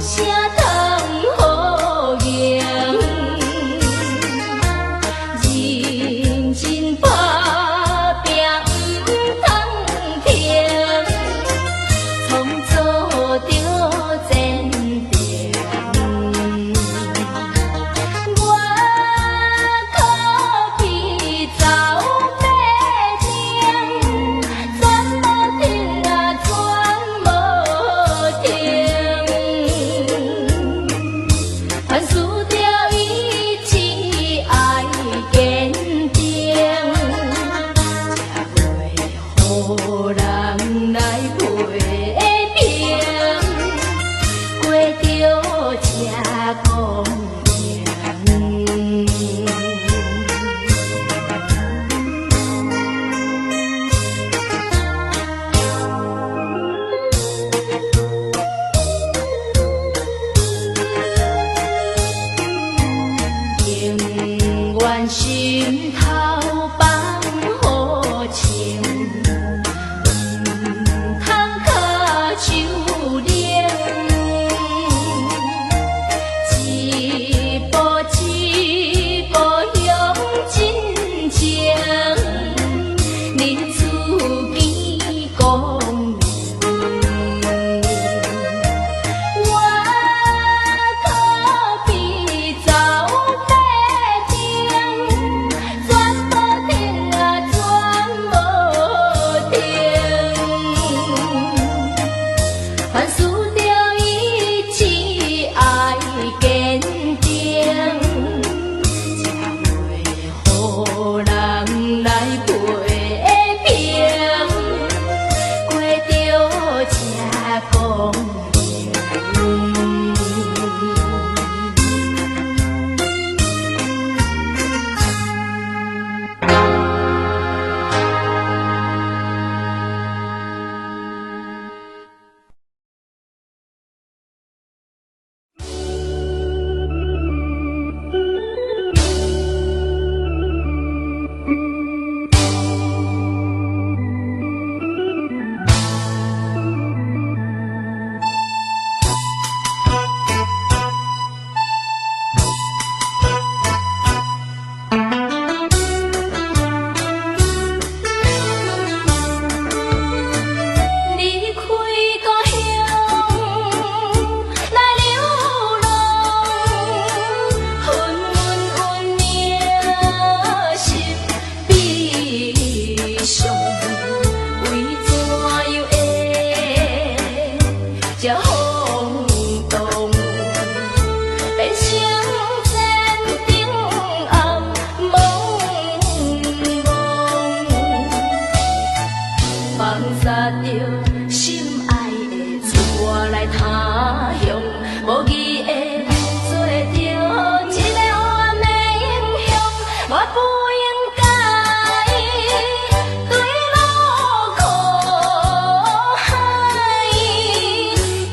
啥通好用？認真打拼毋通停，創造著前程。我可比走馬燈，轉無停啊，轉無停。凡事著意志愛堅定，才袂予人來批評，過著這光榮。永遠心頭放予情，毋通跤手冷。一步一步向前前，日子見光明。我可比走馬燈，轉無停啊，轉無停。凡事著意志愛堅定，才袂予人來批評，過著這光榮。離開故鄉來流浪，昏昏運命心悲傷，為怎樣會這風動，變成前程暗濛濛。放殺著心愛的出來他鄉，無義的做著一个黑暗的英雄，我不應該墜落苦海，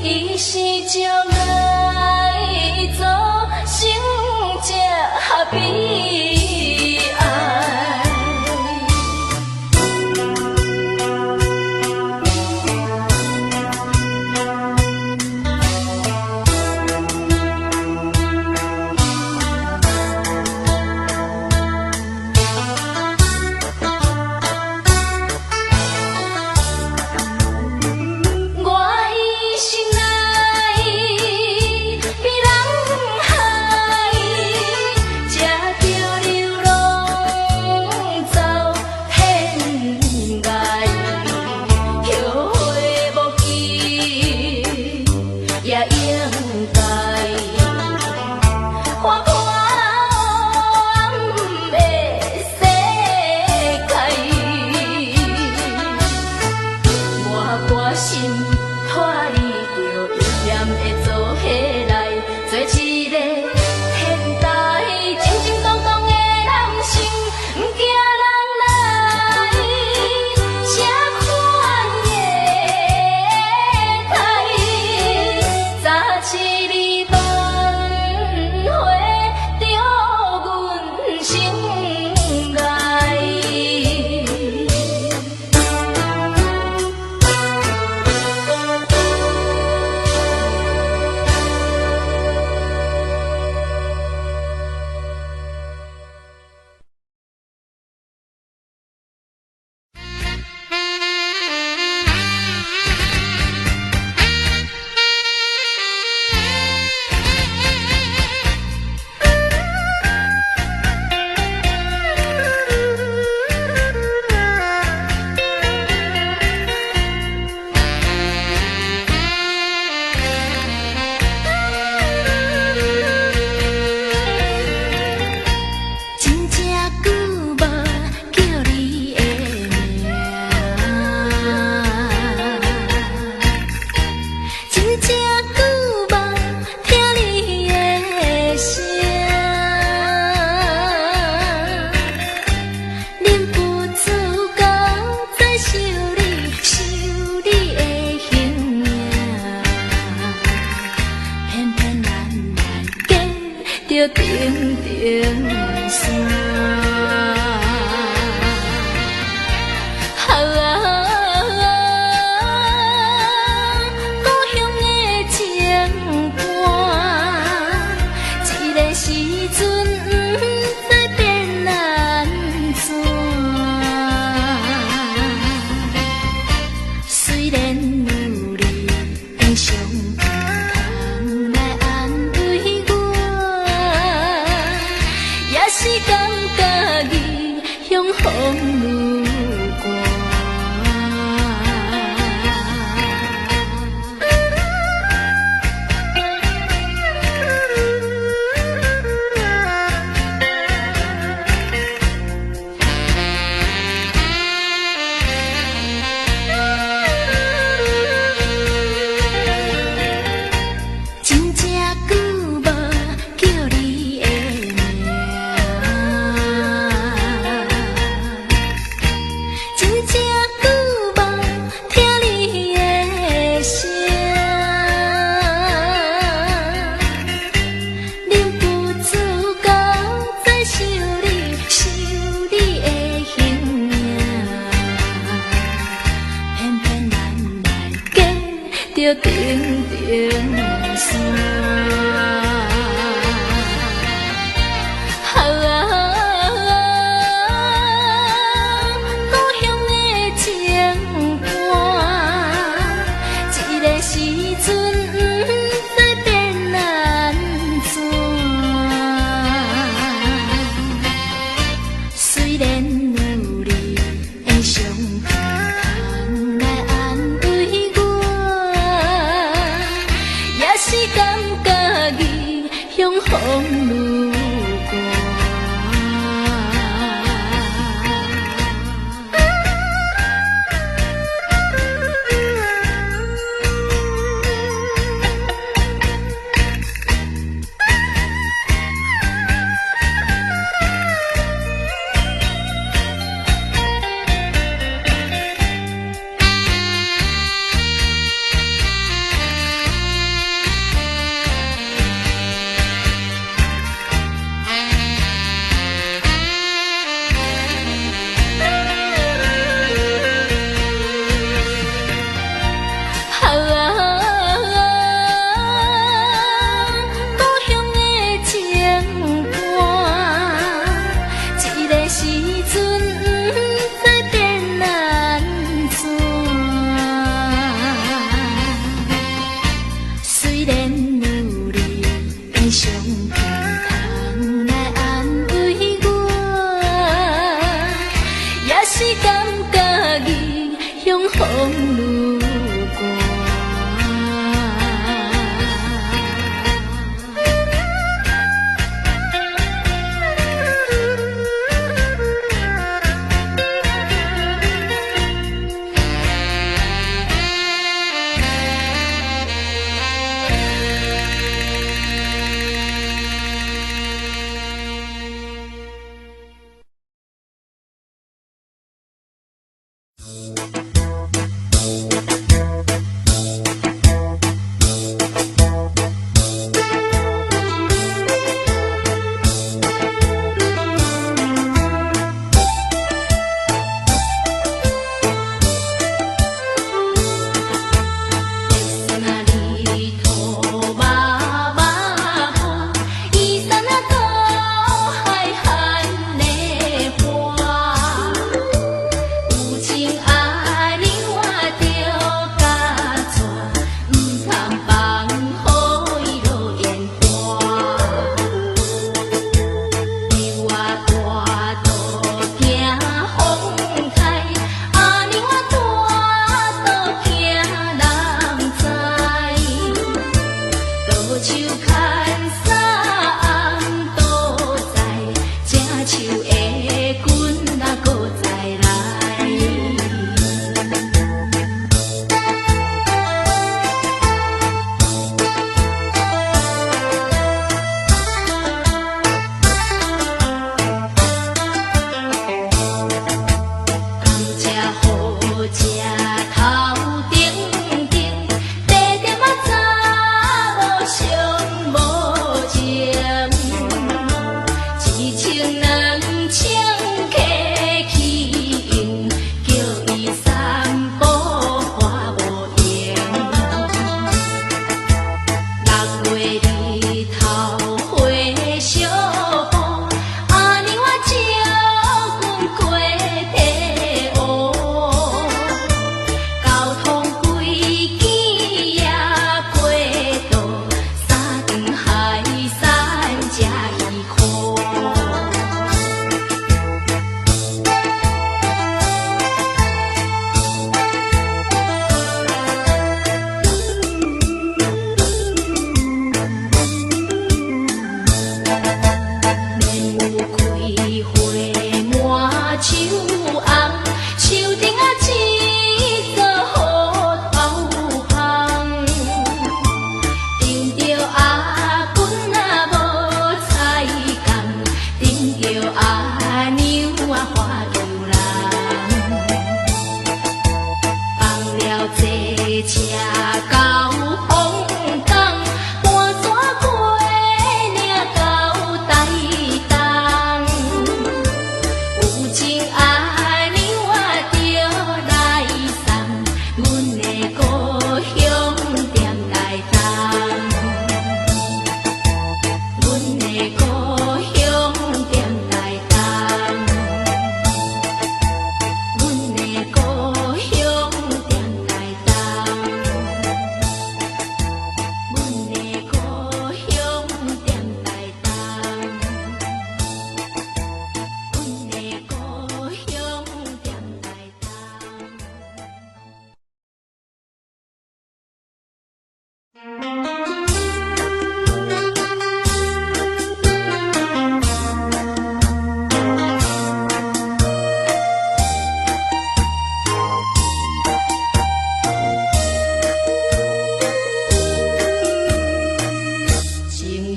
伊是將愛造成這悲哀。我一生來著重重山。啊，故鄉的情歌，一个時陣不知變按怎。雖然有你的傷痛來安慰我，也是感覺異鄉風愈寒。真正久無叫你的名，真正久無聽你的聲，忍不住閣再想你，想你的形影，偏偏咱來隔著重重山。啊，故鄉的情歌，一个時陣不知變按怎。雖然有你的傷痛來安慰我，也是感覺異鄉風愈寒。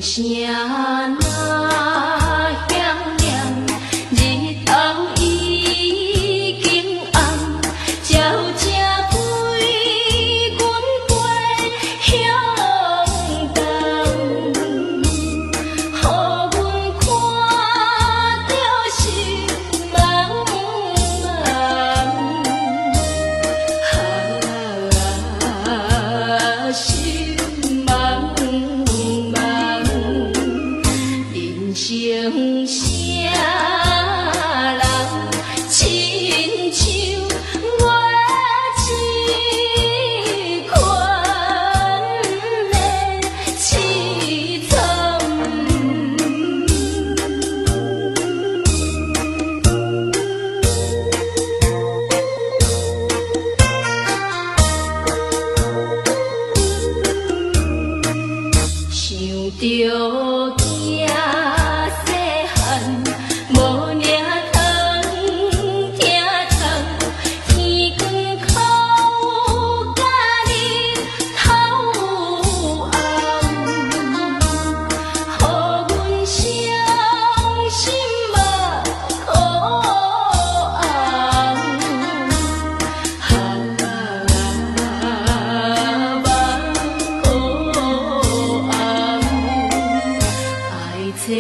聲若響亮，日頭已經暗，鳥聲陪阮飛向東，予阮看著心茫茫，啊，心茫茫，人生啥人親像我這款的凄慘。想著囝細漢，無領糖，疼痛，天光哭甲日頭暗，予阮傷心目眶紅，啊，目眶紅，愛找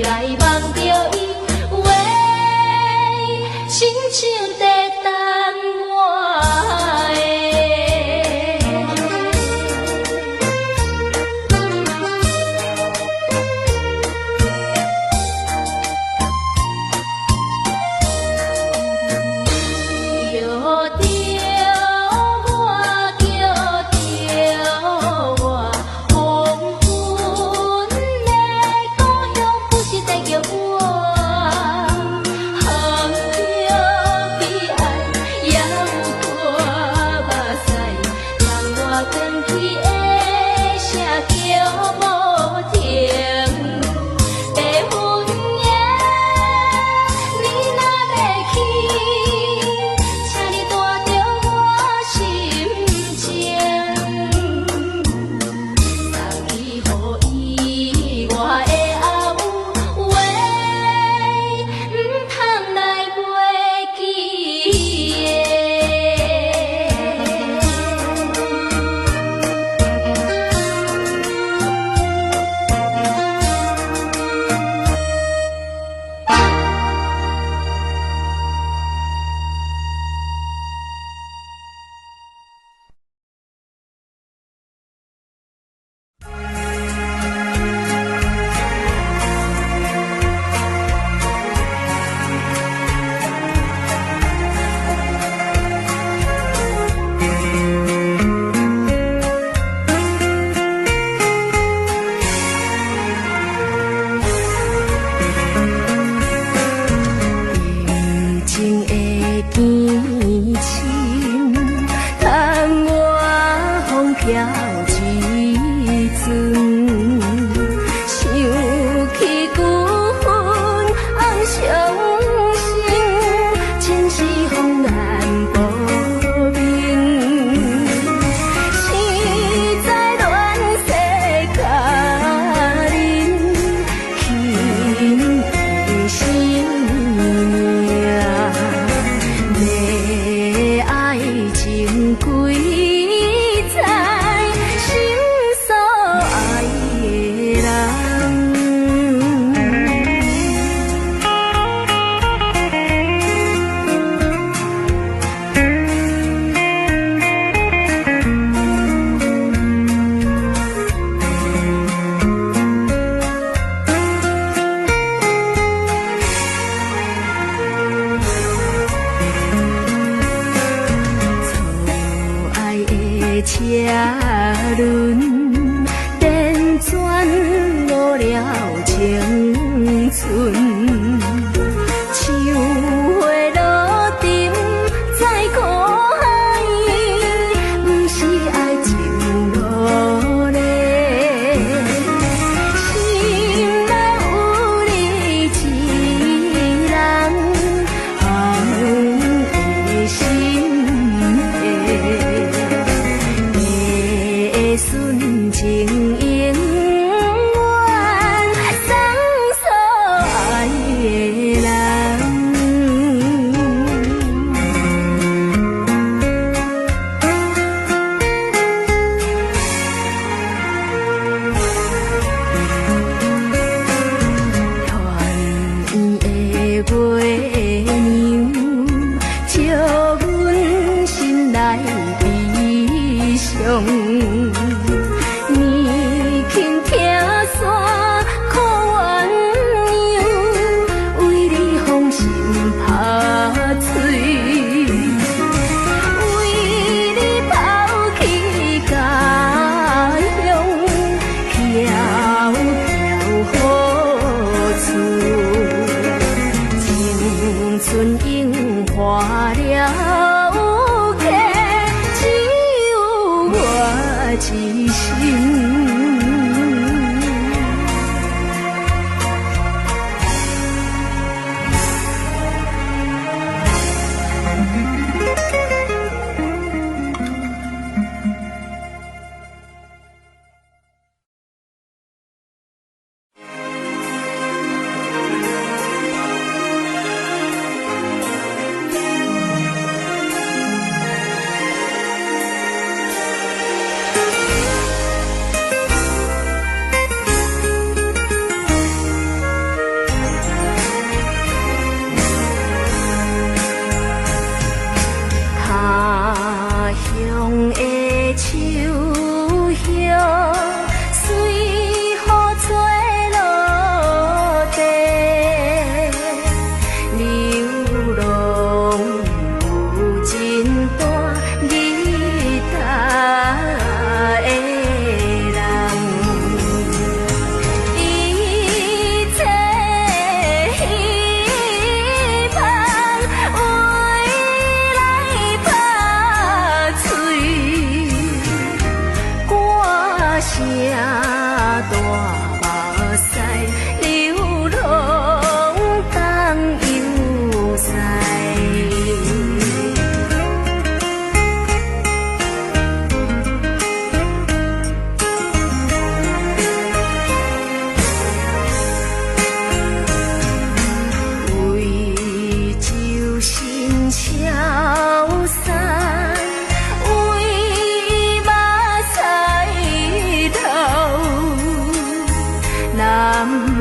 來望著伊話，親像在等我的。叫著我，叫著我，黃昏的故鄉不是在叫我，含著悲哀，也有看目屎，人我轉去的聲叫無停。白雲耶，你若欲去，請你帶著我心情，送去予伊我的阿母話，毋通來袂記的。以情的堅深，窗外風飄一陣，想起舊恨暗傷心，真是風難保命。生在亂世佳人，轻的生命，要愛情幾載，心所愛的人。錯愛的車輪，輾轉誤了青春。像花落沉在苦海，毋是愛情落咧。心內有你一人，紅的心的，白順情永遠送所愛的人。團圓的月娘，照阮心內悲傷。年輕拆散苦鸳鸯，為你風心拍碎，為你拋棄家鄉，飄飄何處？青春永化了客，只有我一身。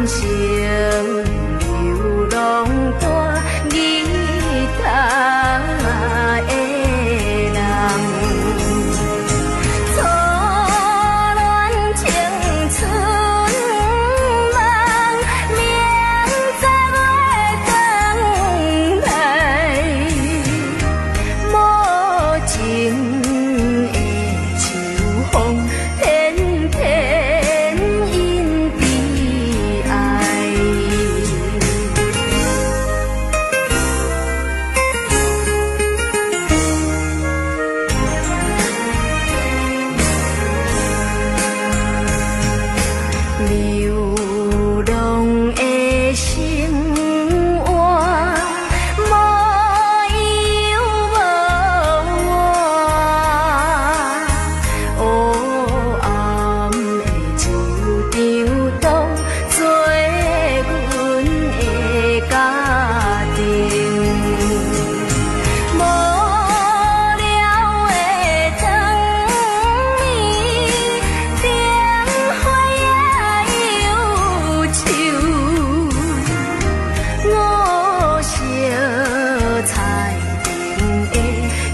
生流浪帶吉他的人。初戀青春夢，明早欲轉來，無情的秋風，偏偏引悲哀。流浪的生活，無憂無怨，黑暗的酒場當作阮的家庭。無聊的燈暝，燈花也憂愁，五色彩燈的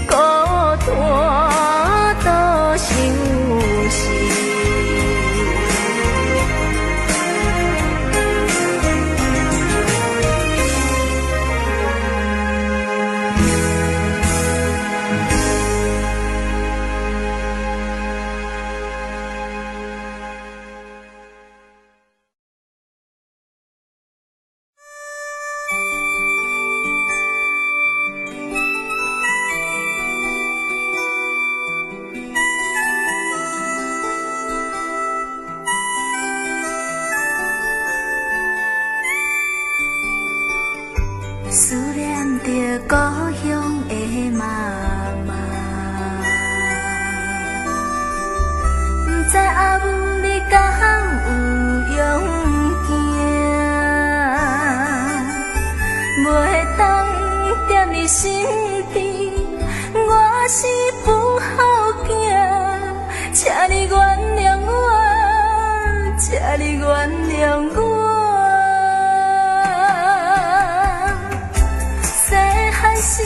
孤單多相思。思念著故鄉的媽媽，毋知阿母你敢有勇行？袂當踮你身邊，我是不好囝，請你原諒我，請你原諒我。細漢時，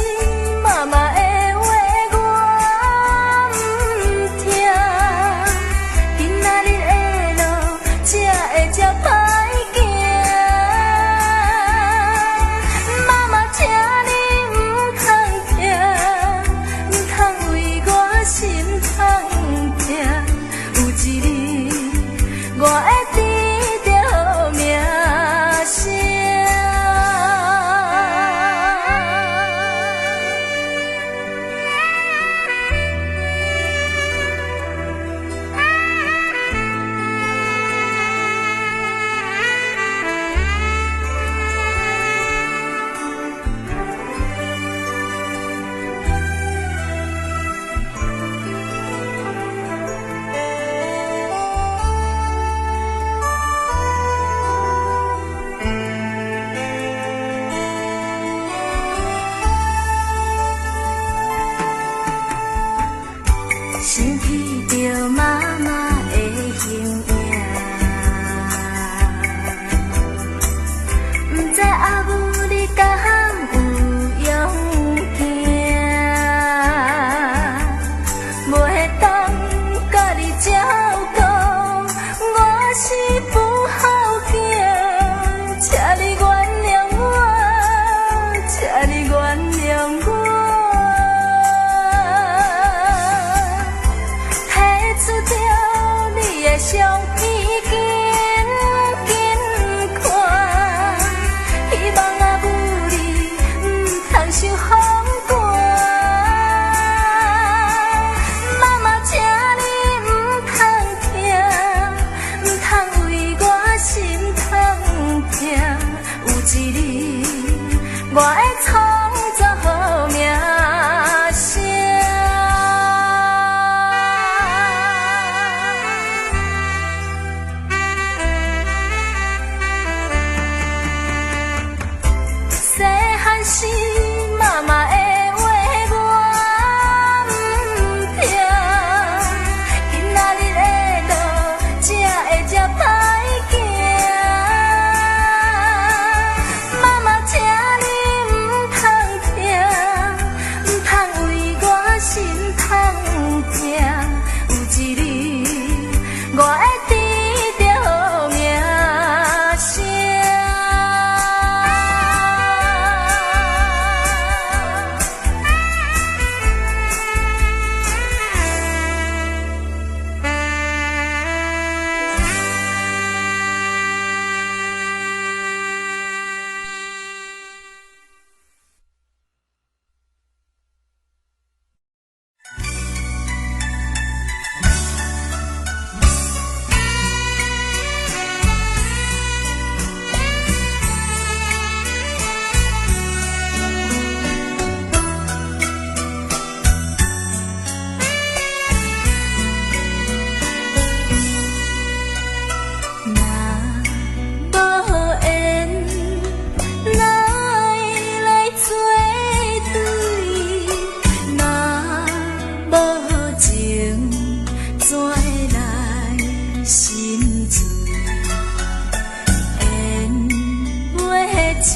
盡，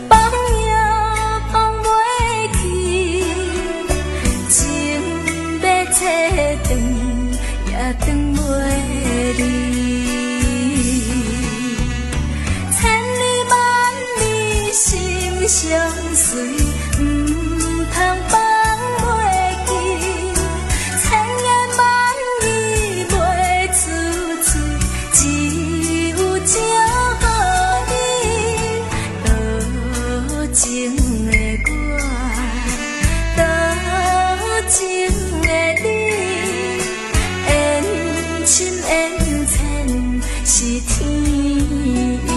放也放袂去，情欲切斷也斷袂離。千里萬里心相隨，毋通放袂記。千言萬語袂出嘴，只有祝予你。多情的我，多情的你，緣深緣淺是天意。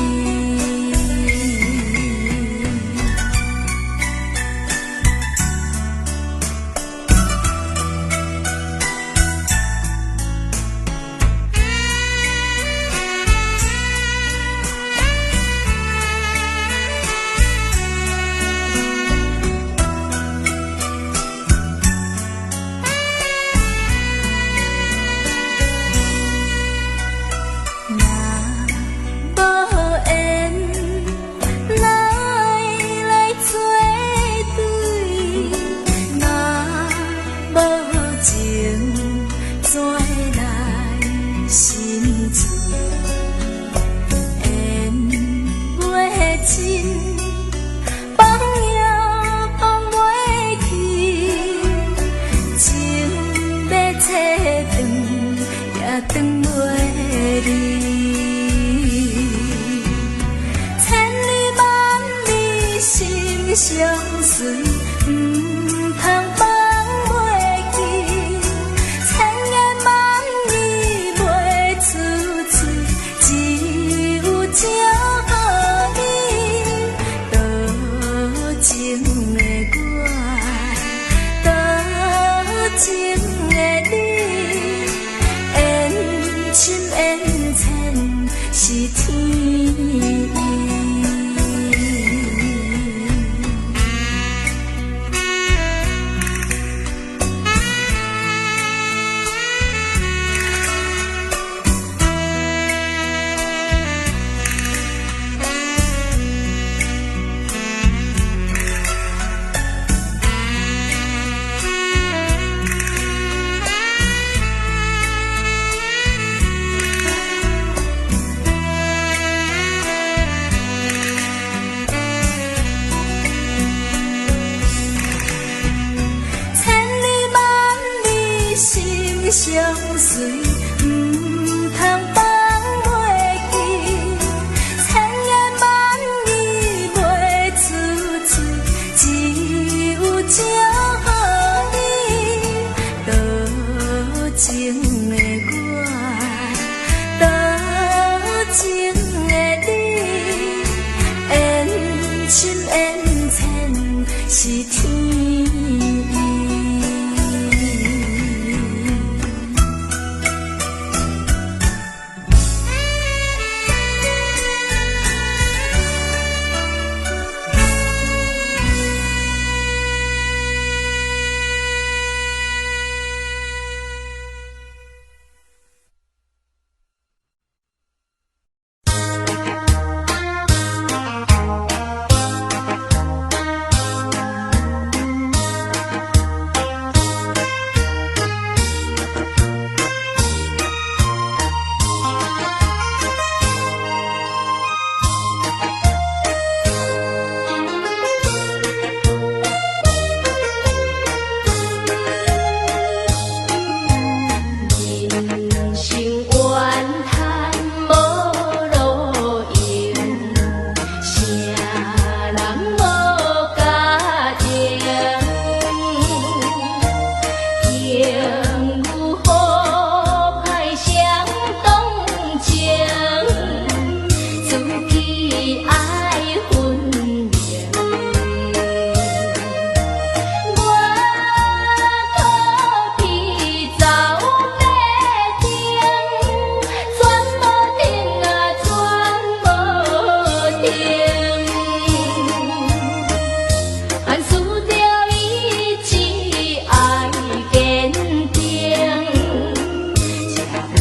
若無緣，哪會來作對？若無情，怎會來心醉？緣袂盡，放也放袂去，情欲切斷也斷袂離。千里萬里心相隨，毋通放袂記。千言萬語袂出嘴，只有祝予你。多情的我，多情的你，緣深緣淺是天意。千里萬里心相隨，毋通放袂記。千言萬語袂出嘴，只有祝予你。多情的我，多情的你，緣深緣淺是天意。人生怨叹無路用，啥人無共情？情有好歹相當情，自己愛分明。我可比走馬燈，轉無停啊，轉無停。凡事著意志愛堅定，才袂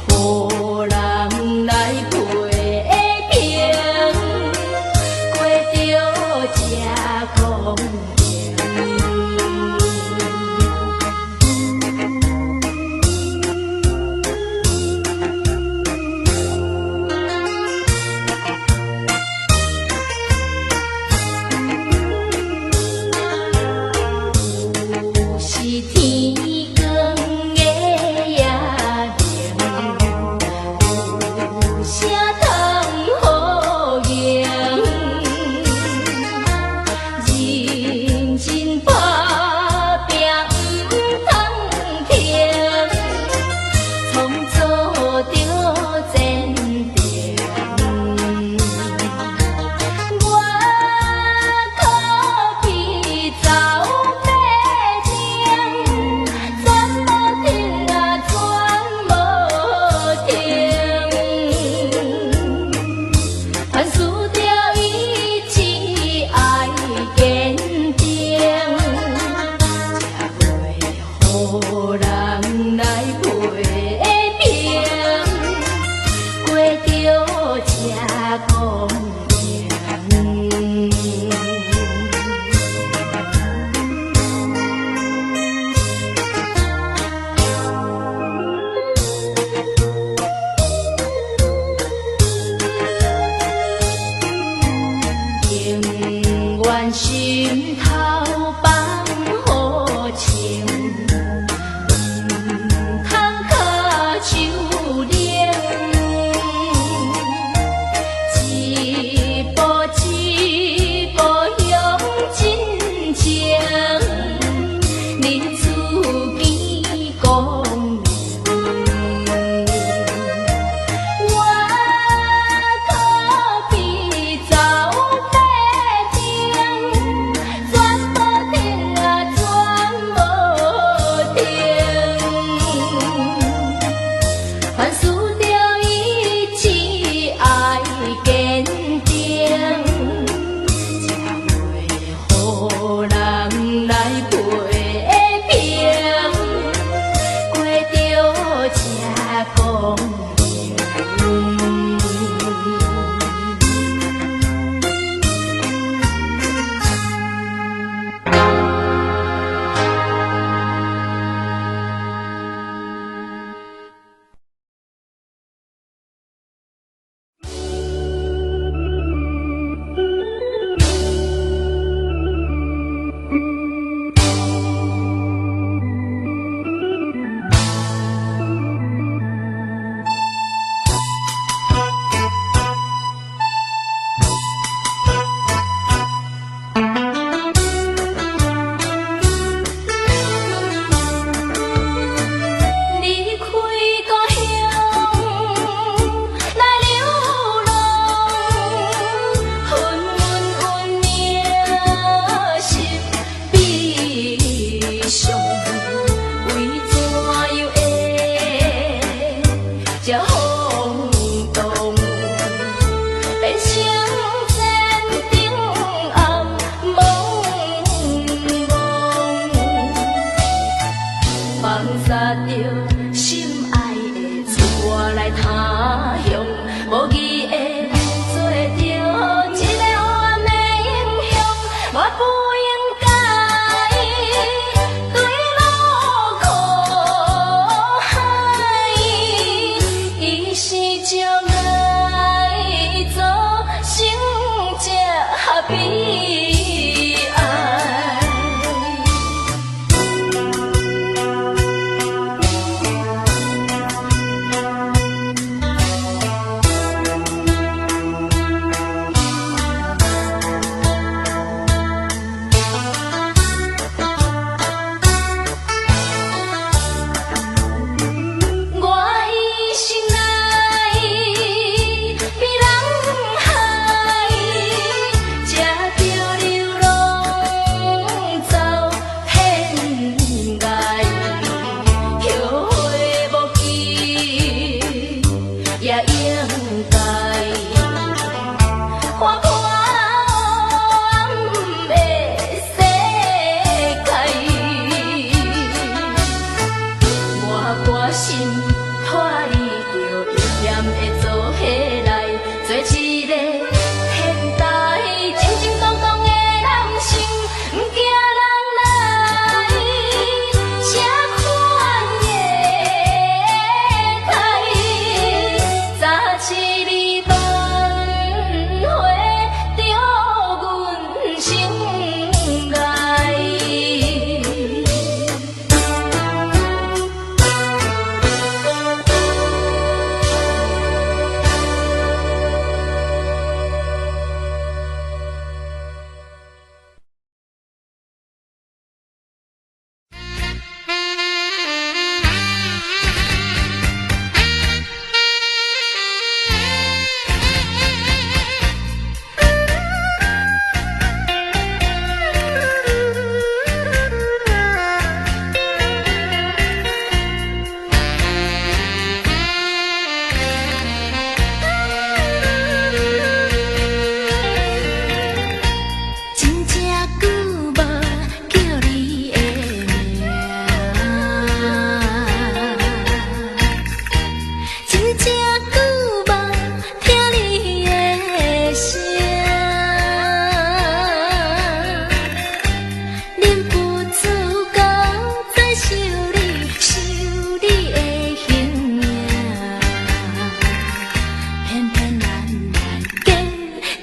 予人來批評。奉迎。情願心頭放予情，毋通跤手冷。一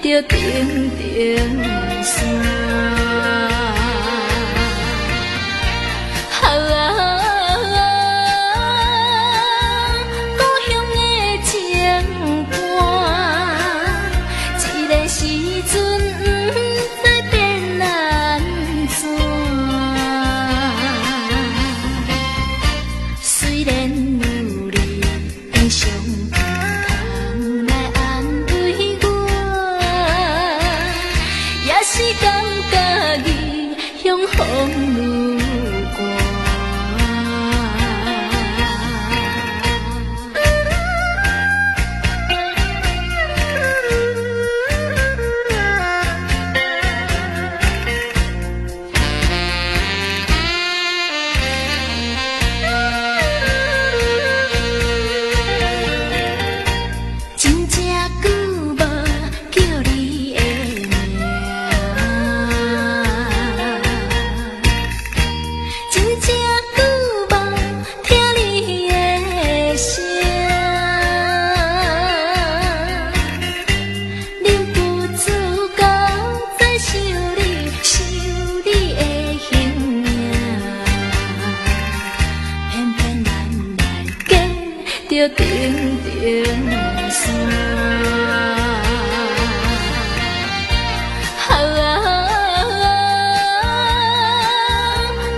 著重重山。啊，故鄉的情歌，一个時陣不知變按怎。雖然有你的傷痛來安慰我，也是感覺異鄉風愈寒。真正久無叫你的名，真正久無聽你的聲，忍不住閣再想你，想你的形影，偏偏咱來隔著重重山。啊，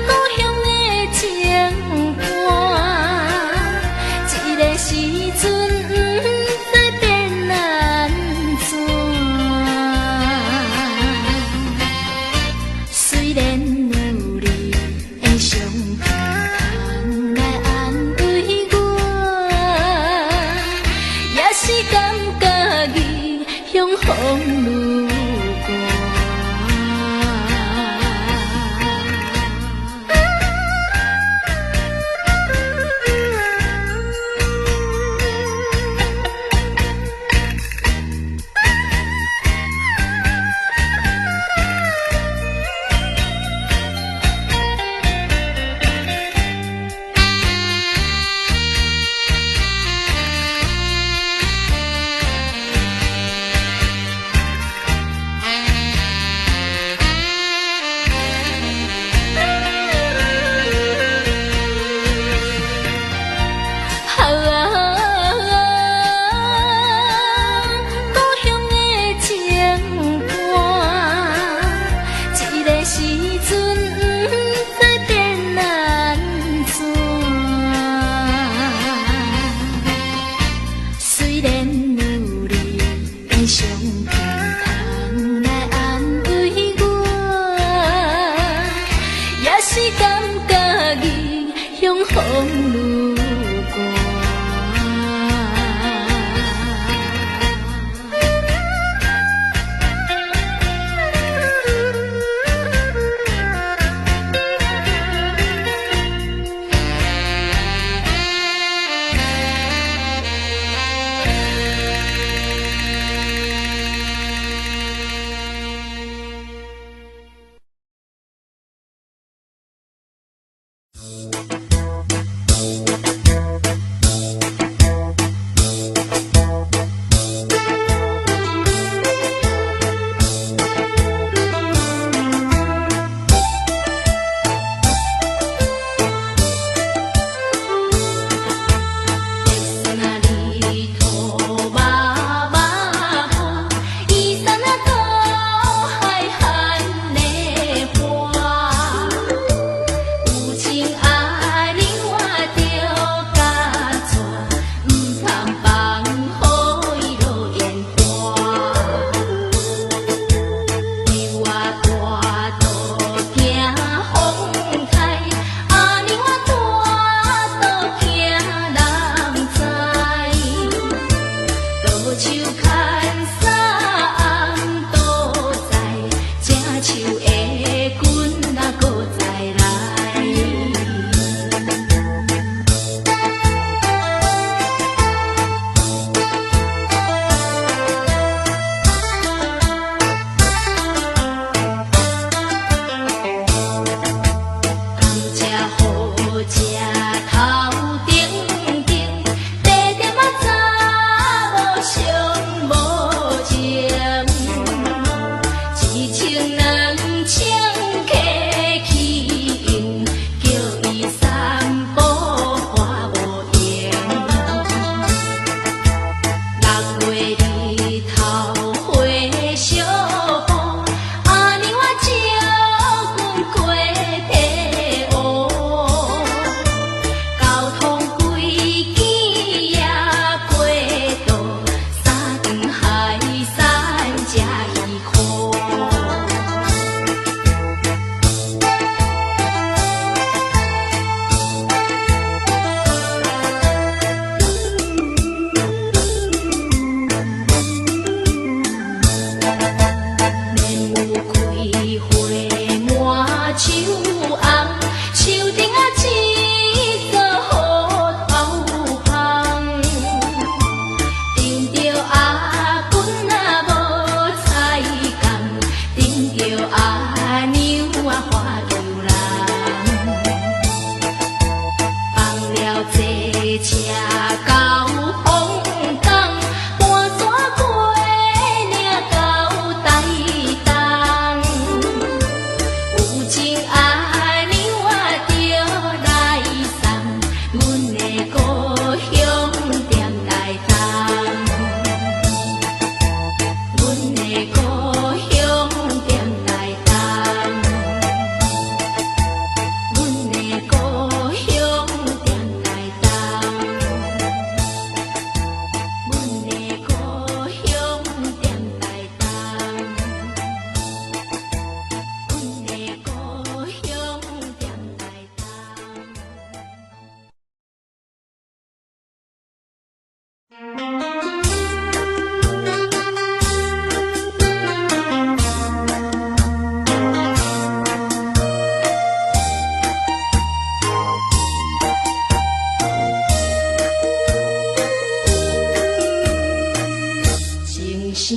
故鄉的情歌，一个時陣不知變按怎。雖然有你的傷痛來安慰我，也是感覺異鄉風愈寒。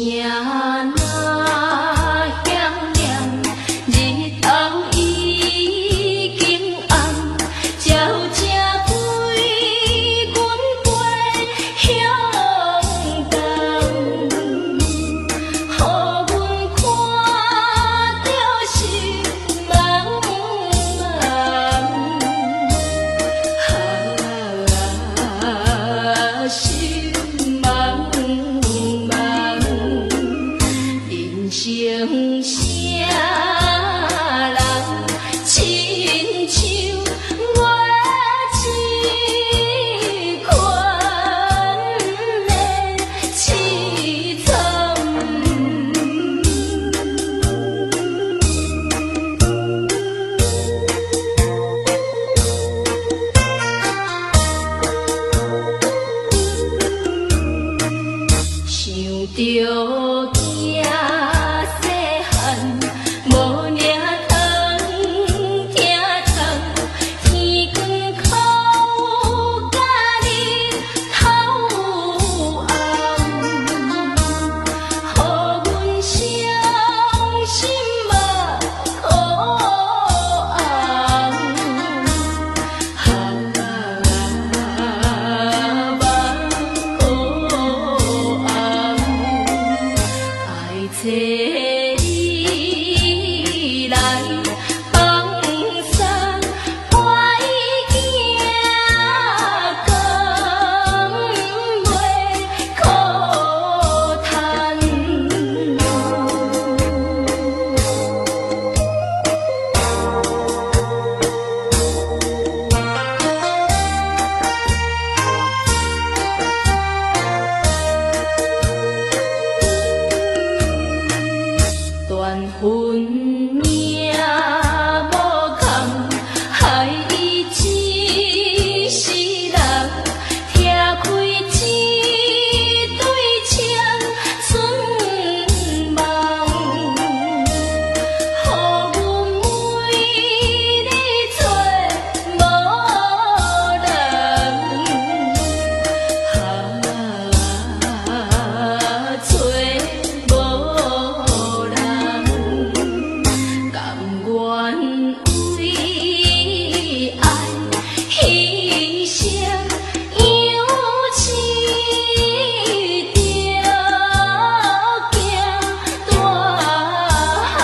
聲若響亮，日頭已經暗，鳥聲陪阮飛向東，予阮看著心茫茫。啊，心茫茫，人生啥人親像我這款的淒慘。想著囝細漢，無領糖，疼痛，天光哭甲日頭暗，予阮傷心目苦紅。啊，目苦紅，愛找你來放送，歹囝甘袂苦趁。斷分命無空，害伊一世人，拆開一對青春夢，予阮每日找無人，啊，找無人，甘願為愛犧牲，養飼著囝大漢。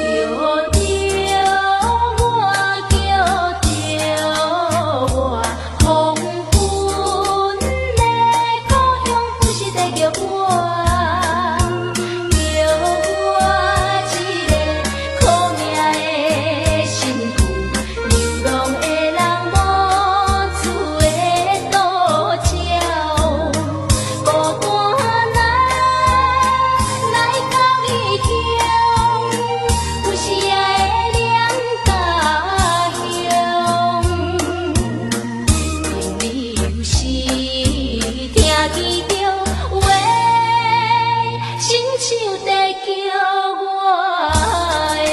叫著我，叫著我，黃昏的故鄉不是在叫我，叫我這个苦命的身軀，流浪的人無厝的倒鳥，孤單來來到異鄉，有時會念家鄉。因你有時聽見著話，親像在叫我的。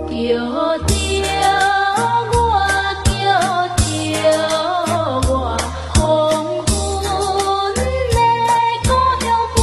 叫著我，叫著我，黃昏的故鄉不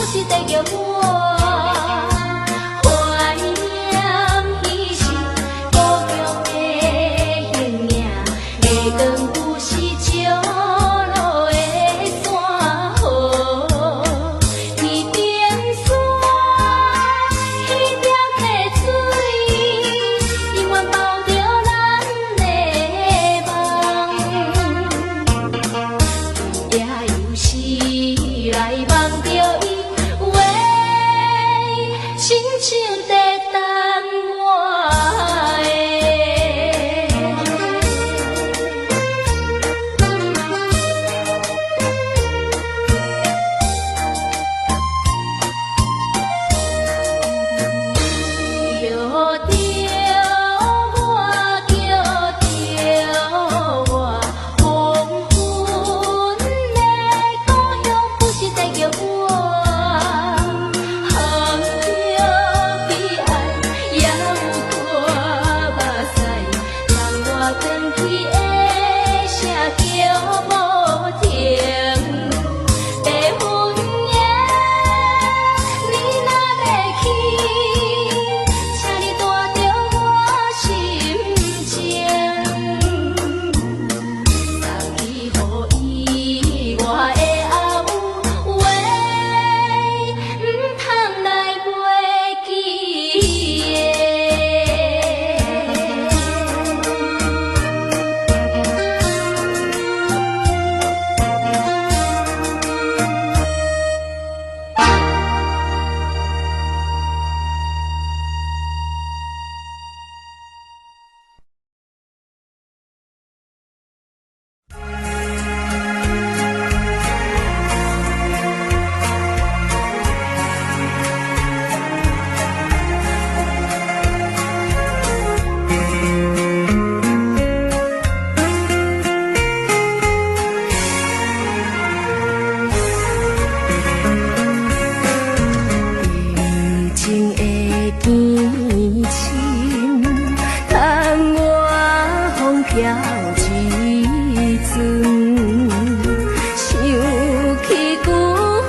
親像在等我的。叫著我，叫著我，黃昏的故鄉不是在叫我，含著悲哀，也有看目屎，人我轉去的聲叫無停。白雲耶，你若欲去，請你帶著我心情，送去予伊我的後話，毋通來袂記的。感情的堅深，窗外風飄一陣，想起舊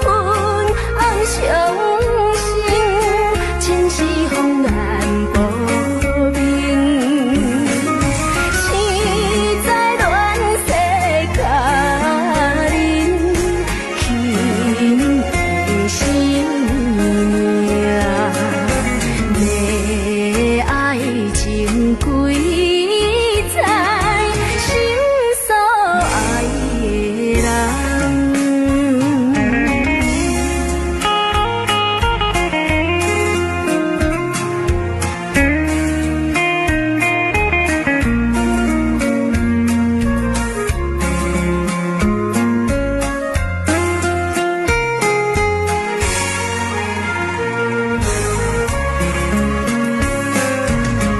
恨暗傷心，真是風眼無明。生在亂世佳人，轻的生命，要愛情幾載，心所愛的人。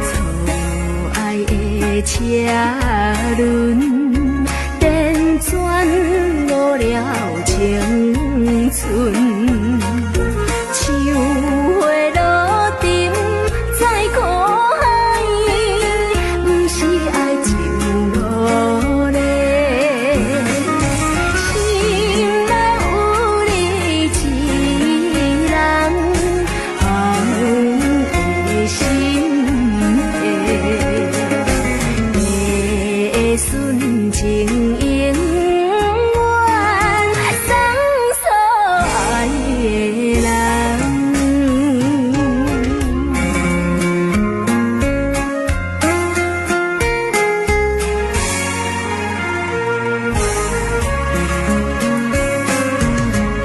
錯愛的車輪，輾轉誤了青春。像花落沉在苦海，毋是愛情落咧。心內有你一人，紅的心的，白順情永遠送所愛的人。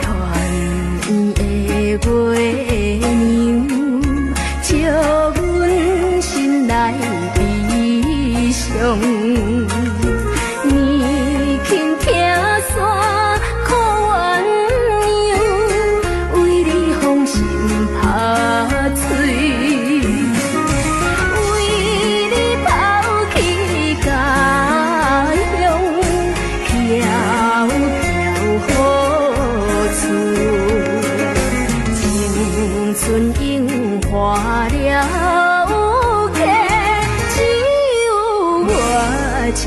團圓的月娘，照阮心內悲傷。年輕拆散苦鸳鸯，為你風心拍碎，為你拋棄家鄉，飄飄何處？青春永化了客，只有我一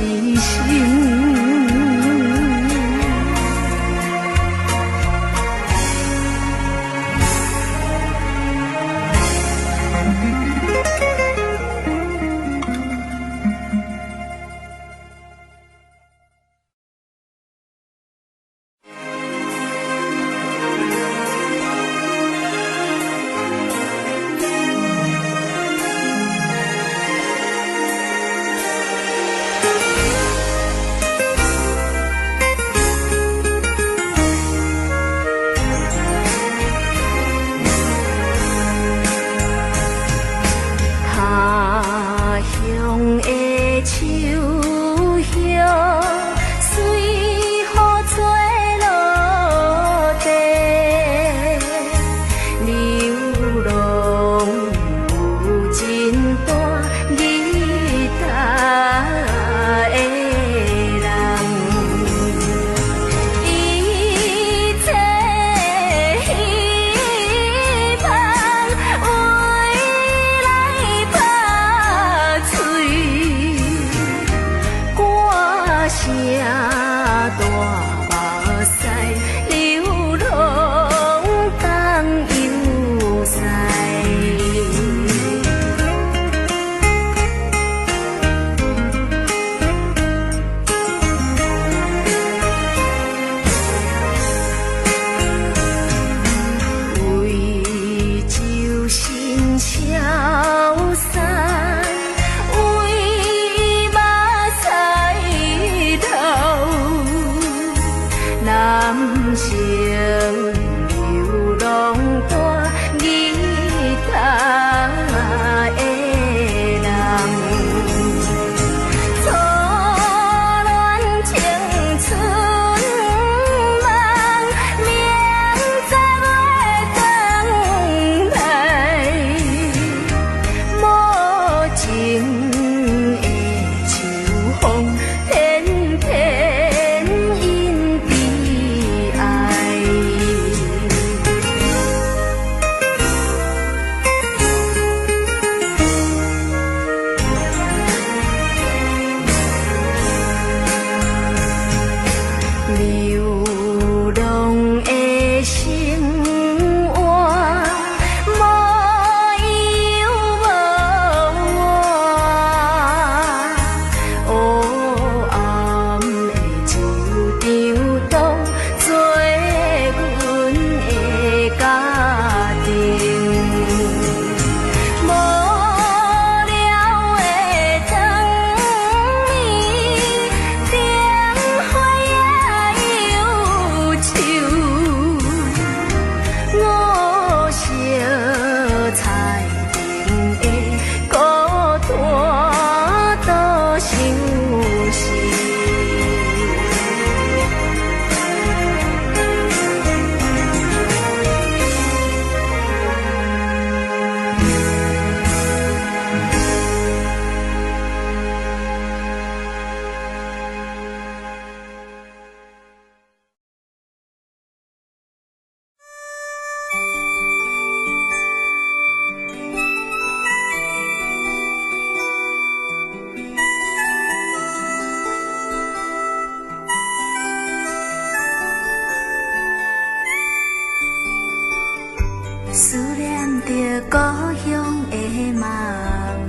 思念著故鄉的媽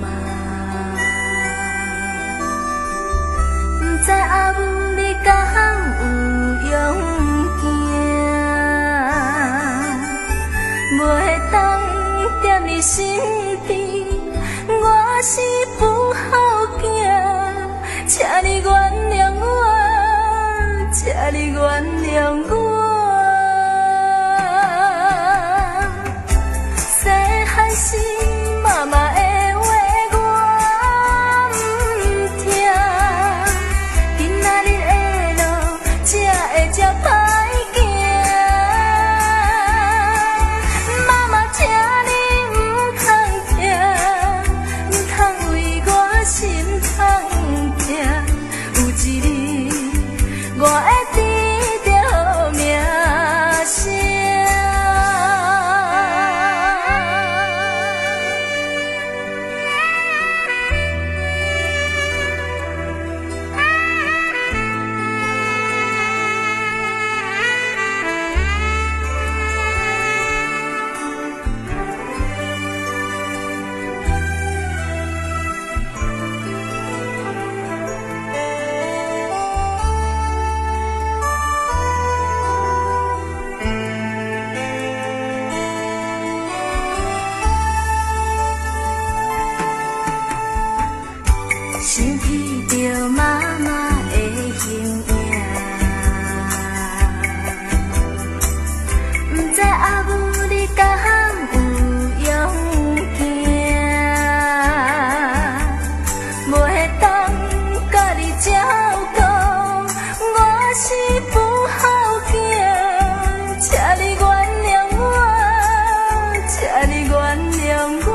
媽。毋知阿母你敢有勇行，袂當踮你身邊，我是母好囝，請你原諒我，請你原諒我。細漢時媽媽的話我毋聽，今仔日的路才會這歹行。媽媽，請你毋通疼，毋通為我心痛疼。有一日我會得著名聲。想起著媽媽的形影，毋知阿母你敢有勇行，袂當佮你照顧，我是母好囝，請你原諒我，請你原諒我。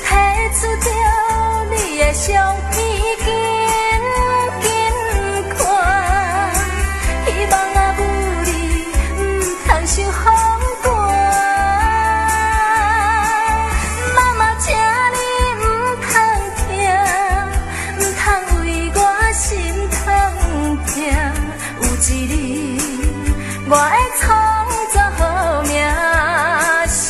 提出著你的相片，緊緊看，希望阿母你毋通受風寒。媽媽，請你毋通疼，毋通為我心痛疼。有一日我會創造好名聲。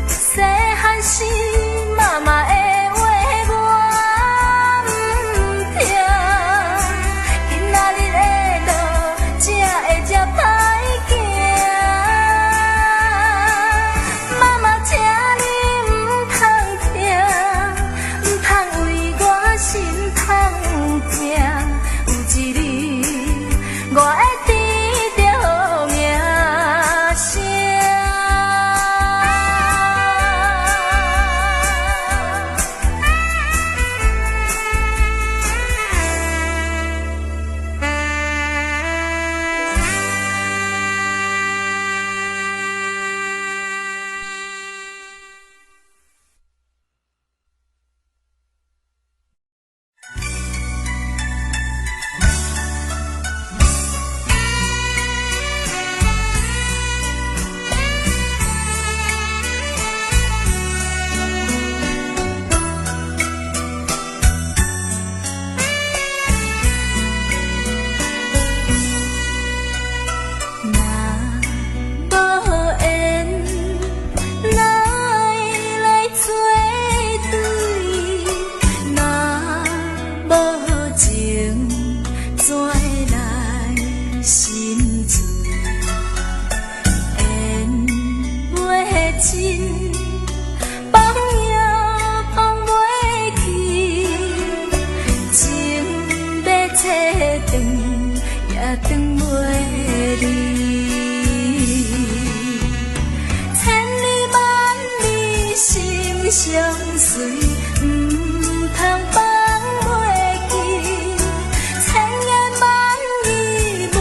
細漢時媽媽的話我毋聽，今仔日的路才會這歹行。媽媽，請你毋通疼，毋通為我心痛疼。有一日我會得著名聲。若無緣，哪會來做對？若無情，怎會來心醉？緣袂盡，放也放袂去，情欲切斷也斷袂離。千里萬里心相隨，毋通放袂記。千言萬語袂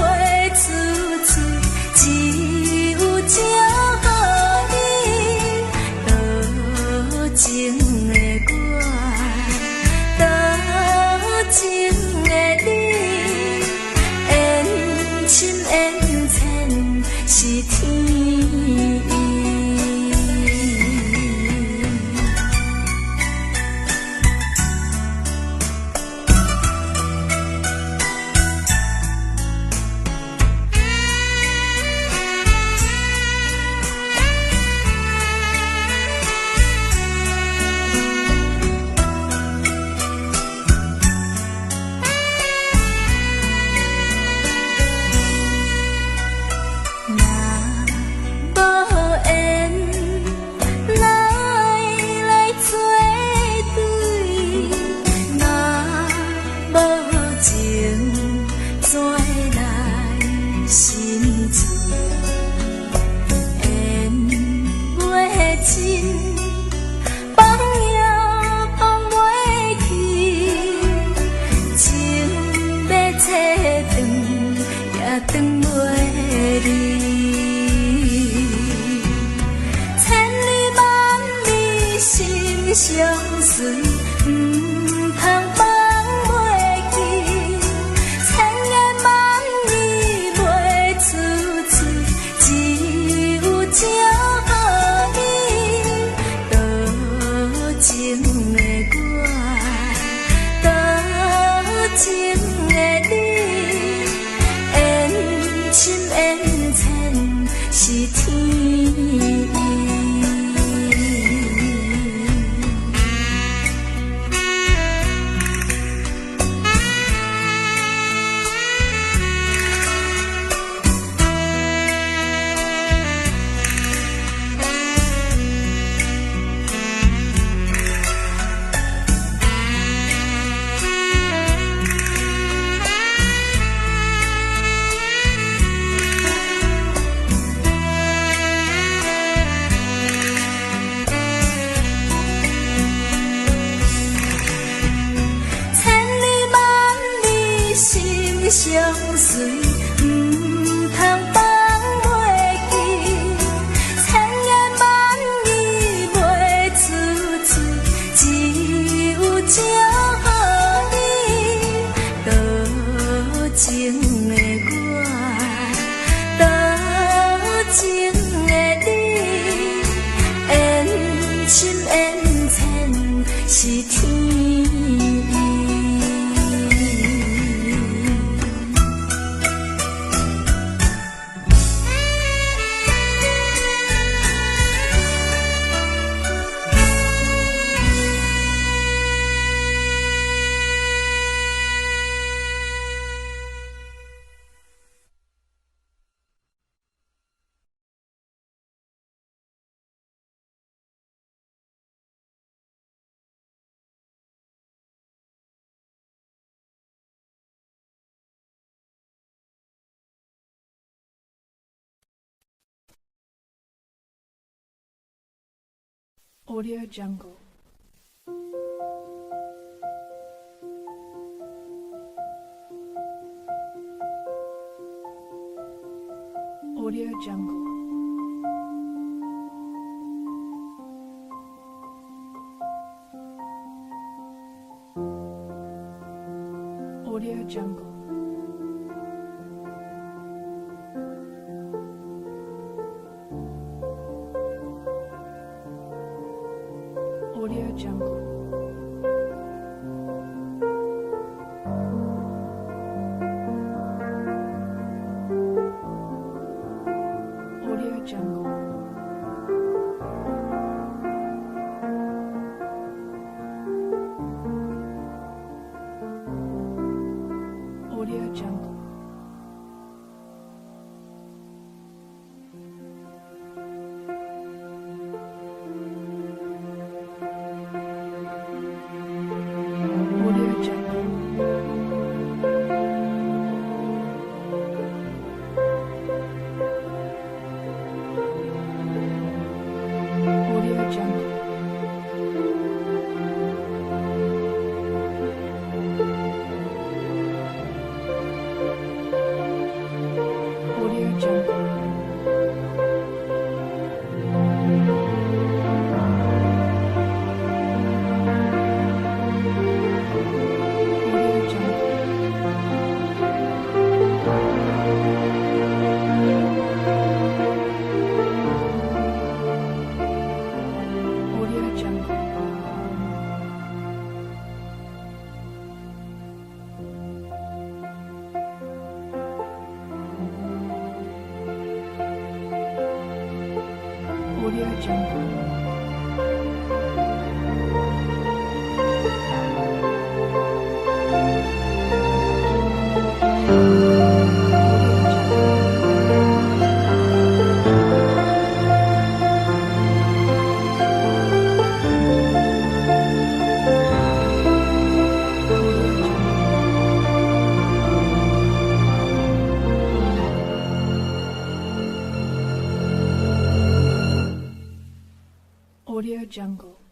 出嘴，只有祝予你。多情的我，多情的你，緣深緣淺是天意。相隨，毋通放袂記。千言萬語袂出嘴，只有祝予你。多情的我，多情的你，緣深緣淺是天意。千里萬里心相隨，毋通放袂記。千言萬語袂出嘴，只有祝予你。多情的我，多情的你，緣深緣淺是天意。 Audio Jungle. Audio Jungle. Audio Jungle. Audio Jungle. Audio Jungle. Audio Jungle. Audio Jungle. Audio Jungle. Audio Jungle. Audio Jungle. Audio Jungle. Audio Jungle. Audio Jungle. Audio Jungle. Audio Jungle.